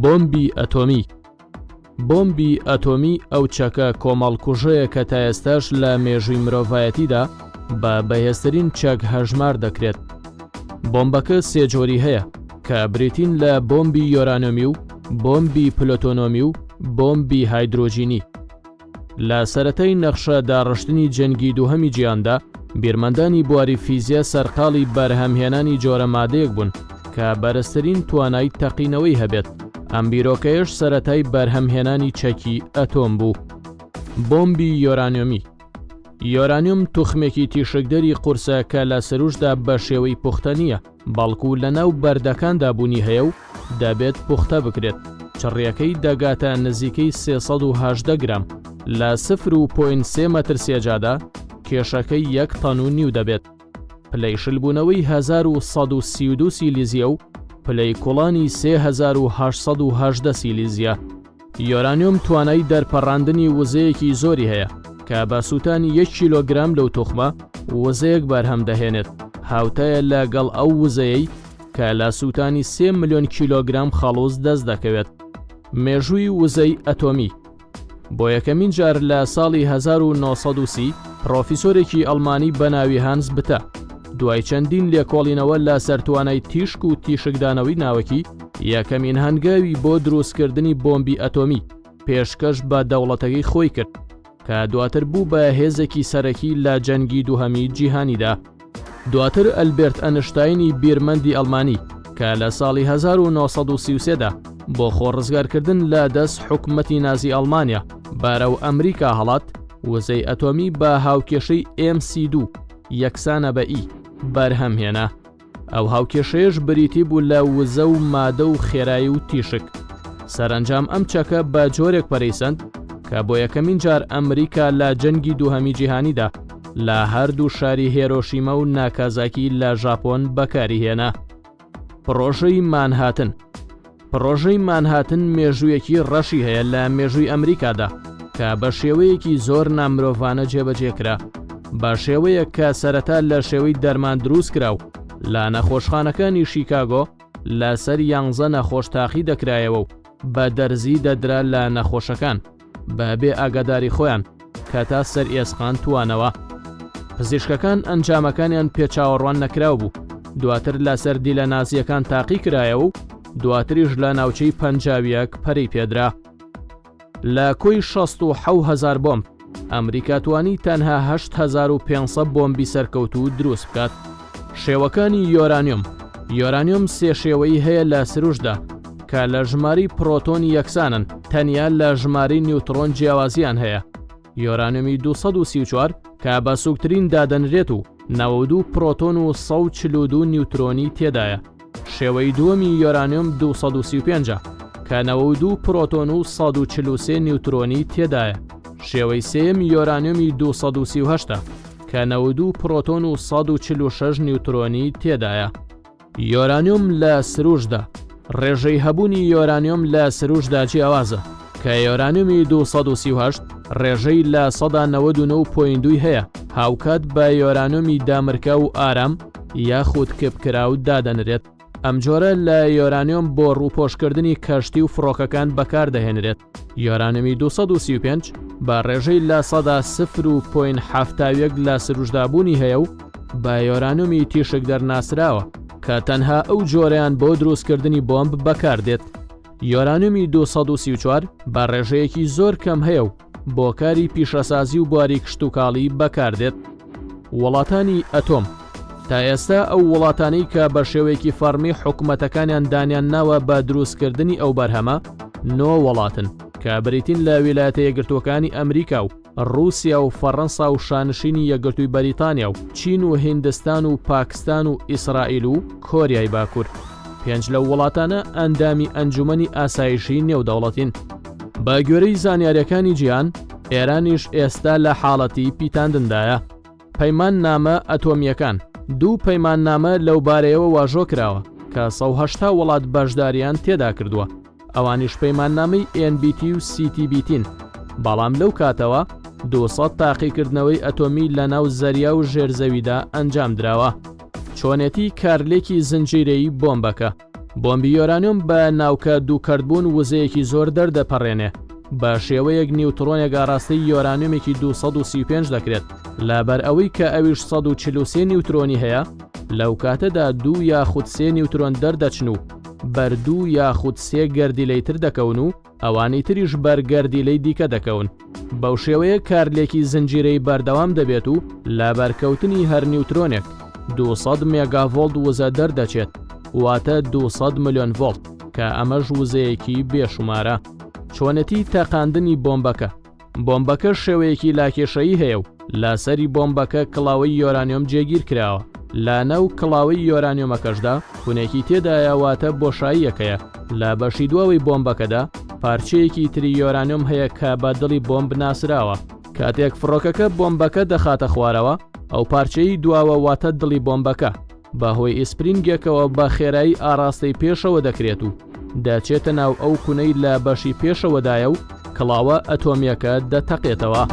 بۆمبی ئەتۆمی بۆمبی ئەتۆمی ئەو چەکە کۆمەڵکوژەیە کە تا ئێستاش لە مێژووی مرۆڤایەتیدا بە بەهێزترین چەک هەژمار دەکرێت. بۆمبەکە سێ جۆری هەیە کە بریتین لە بۆمبی یۆرانۆمی و بۆمبی پلۆتۆنۆمی و بۆمبی هایدرۆجینی. لە سەرەتای نەخشە داڕشتنی جەنگی دووهەمی جیهاندا، بیرمەندانی بواری فیزیا سەرقاڵی بەرهەمهێنانی جۆرە مادەیەک بوون کە بەرزترین توانای تەقینەوەی هەبێت، ئەم بیرۆکەیەش سەرەتای بەرهەمهێنانی چەکی ئەتۆم بوو. بۆمبی یۆرانیۆمی یۆرانیۆم توخمێکی تیشکدەری قورسە کە لە سروشتدا بە شێوەی پوختە نییە، بەڵکو لەناو بەردەکاندا بوونی هەیە و دەبێت پوختە بکرێت، چڕییەکەی دەگاتە نزیکەی 318 گرام، لە سفر و point سێ مەتر سێجادا کێشەکەی یەک تەن و نیو دەبێت. پلەی شلبوونەوەی 1132 سیلیزیە و پلەی کوڵانی 3818 سیلیزیە. یۆرانیۆم توانای دەرپەڕاندنی وزەیەکی زۆری هەیە کە بە سووتانی یەک کیلۆگرام لەو توخمە وزەیەک بەرهەم دەهێنێت هاوتایە لەگەڵ ئەو وزەیەی کە لە سووتانی سێ ملیۆن کیلۆگرام خەڵوز دەست دەکەوێت. مێژووی وزەی ئەتۆمی بۆ یەکەمین جار لە ساڵی 1930 پڕۆفیسۆرێکی ئەڵمانی بە ناوی هانس بتە دوای چەندین لێکۆڵینەوە لە سەر توانای تیشک و تیشکدانەوەی ناوەکی یەکەمین هەنگاوی بۆ دروستکردنی بۆمبی ئەتۆمی پێشکەش بە دەوڵەتەکەی خۆی کرد کە دواتر بوو بە هێزێکی سەرەکی لە جەنگی دووهەمی جیهانیدا. دواتر ئەلبێرت ئەنشتاینی بیرمەندی ئەڵمانی کە لە ساڵی 1933 دا بۆ خۆ ڕزگارکردن لە دەست حکومەتی نازی ئەڵمانیا بەرەو ئەمریکا هەڵات، وزەی ئەتۆمی بە هاوکێشەی MC2 یەکسانە بە E بەرهەم هێنا. ئەو هاوکێشەیەش بریتی بوو لە وزە و مادە و خێرایی و تیشک. سەرەنجام ئەم چەکە بە جۆرێک پەرەی سەند کە بۆ یەکەمین جار ئەمریکا لە جەنگی دووهەمی جیهانیدا لە هەردوو شاری هێرۆشیمە و ناکازاکی لە ژاپۆن بەکاری هێنا. پڕۆژەی مانهاتن پڕۆژەی مانهاتن مێژوویەکی ڕەشی هەیە لە مێژووی ئەمریکادا کە بە شێوەیەکی زۆر نامرۆڤانە جێبەجێ کرا بە شێوەیەک کە سەرەتا لە شێوەی دەرمان دروست کرا و لە نەخۆشخانەکانی شیکاگۆ لەسەر یانزە نەخۆش تاقی دەکرایەوە و بە دەرزی دەدرا لە نەخۆشەکان بە بێ ئاگاداری خۆیان کە تا سەر ئێسقان توانەوە. پزیشکەکان ئەنجامەکانیان پێ چاوەڕوان نەکراو بوو، دواتر لەسەر دیلە نازییەکان تاقی کرایەوە و دواتریش لە ناوچەی پەنجاویەک پەرەی پێدرا. لە کۆی 67000 بۆمب، ئەمریکا توانی تەنها 8500 بۆمبی سەرکەوتوو دروست بکات. شێوەکانی یۆرانیۆم یۆرانیۆم سێ شێوەی هەیە لە سروشتدا کە لە ژمارەی پرۆتۆن یەکسانن تەنیا لە ژمارەی نیوتڕۆن جیاوازیان هەیە. یۆرانیۆمی 234 کە بە سووکترین دادەنرێت و 92 پرۆتۆن و 142 نیوترۆنی تێدایە. شێوەی دووەمی یۆرانیۆم 235 ە کە 92 پرۆتۆن و 143 نیوترۆنی تێدایە. شێوەی سێیەمی یۆرانیۆمی 238 ە کە 92 پرۆتۆن و 146 نیوترۆنی تێدایە. یۆرانیۆم لە سروشتدا ڕێژەی هەبوونی یۆرانیۆم لە سروشتدا جیاوازە کە یۆرانیۆمی 238 ڕێژەی لە سەدا 99 point دووی هەیە هاوکات بە یۆرانیۆمی دامرکاو و ئارام یاخود کپکراو دادەنرێت ئەم جۆرە لە یۆرانیۆم بۆ ڕووپۆشکردنی کەشتی و فڕۆکەکان بەکاردەهێنرێت یۆرانیۆمی 235 بە ڕێژەی لە سەدا سفر و point 71 لە سروشتدا بوونی هەیە و بە یۆرانیۆمی تیشکدەر ناسراوە کە تەنها ئەو جۆرەیان بۆ دروستکردنی بۆمب بەکاردێت. یۆرانیۆمی 234 بە ڕێژەیەکی زۆر کەم هەیە و بۆ کاری پیشەسازی و بواری کشتوکاڵی بەکاردێت. وڵاتانی ئەتۆم تا ئێستا ئەو وڵاتانەی کە بە شێوەیەکی فەڕمی حکومەتەکانیان دانیان ناوە بە دروستکردنی ئەو بەرهەمە نۆ وڵاتن کە بریتین لە ویلایەتە یەکگرتووەکانی ئەمریکا و ڕووسیا و فەڕەنسا و شانشینی یەکگرتووی بەریتانیا و چین و هیندستان و پاکستان و ئیسرائیل و کۆریای باکوور. پێنج لەو وڵاتانە ئەندامی ئەنجومەنی ئاسایشی نێودەوڵەتین. بە گوێرەی زانیاریەکانی جیهان، ئێرانیش ئێستا لە حاڵەتی پیتاندندایە. پەیماننامە ئەتۆمییەکان، دوو پەیماننامە لەوبارەیەوە واژۆ کراوە کە 180 وڵات بەشداریان تێدا کردووە، ئەوانیش پەیماننامەی NBT و CTBT ن، بەڵام لەو کاتەوە 200 تاقیکردنەوەی ئەتۆمی لەناو زەریا و ژێر زەویدا ئەنجام دراوە. چۆنێتی کارلێکی زنجیرەیی بۆمبەکە. بۆمبی یۆرانیۆم بە ناوکە دووکەرتبوون وزەیەکی زۆر دەردەپەڕێنێ، بە شێوەیەک نیوتڕۆنێک ئاراستەی یۆرانیۆمێکی 235 دەکرێت، لەبەر ئەوەی کە ئەویش 143 نیوترۆنی هەیە، لەو کاتەدا دوو یاخود سێ نیوترۆن دەردەچن و بەر دوو یاخود سێ گەردیلەی تر دەکەون و ئەوانی تریش بەر گەردیلەی دیکە دەکەون. بەو شێوەیە کارلێکی زنجیرەی بەردەوام دەبێت و لە بەرکەوتنی هەر نیوترۆنێک 200 مێگاڤۆڵت وزە دەردەچێت، واتە 200 ملیۆن ڤۆڵت، کە ئەمەش وزەیەکی بێشومارە. چۆنێتی تەقاندنی بۆمبەکە. بۆمبەکە شێوەیەکی لاکێشەیی هەیە و لەسەری بۆمبەکە کڵاوەی یۆرانیۆم جێگیر کراوە. لەناو کڵاوەی یۆرانیۆمەکەشدا کونێکی تێدایە واتە بۆشاییەک هەیە. لە بەشی دواوەی بۆمبەکەدا پارچەیەکی تری یۆرانیۆم هەیە کە بە دڵی بۆمب ناسراوە. کاتێک فڕۆکەکە بۆمبەکە دەخاتە خوارەوە، ئەو پارچەی دواوە واتە دڵی بۆمبەکە، بە هۆی ئیسپرینگێکەوە بە خێرایی ئاڕاستەی پێشەوە دەکرێت و دەچێتە ناو ئەو کونەی لە بەشی پێشەوەدایە و کڵاوە ئەتۆمییەکە دەتەقێتەوە.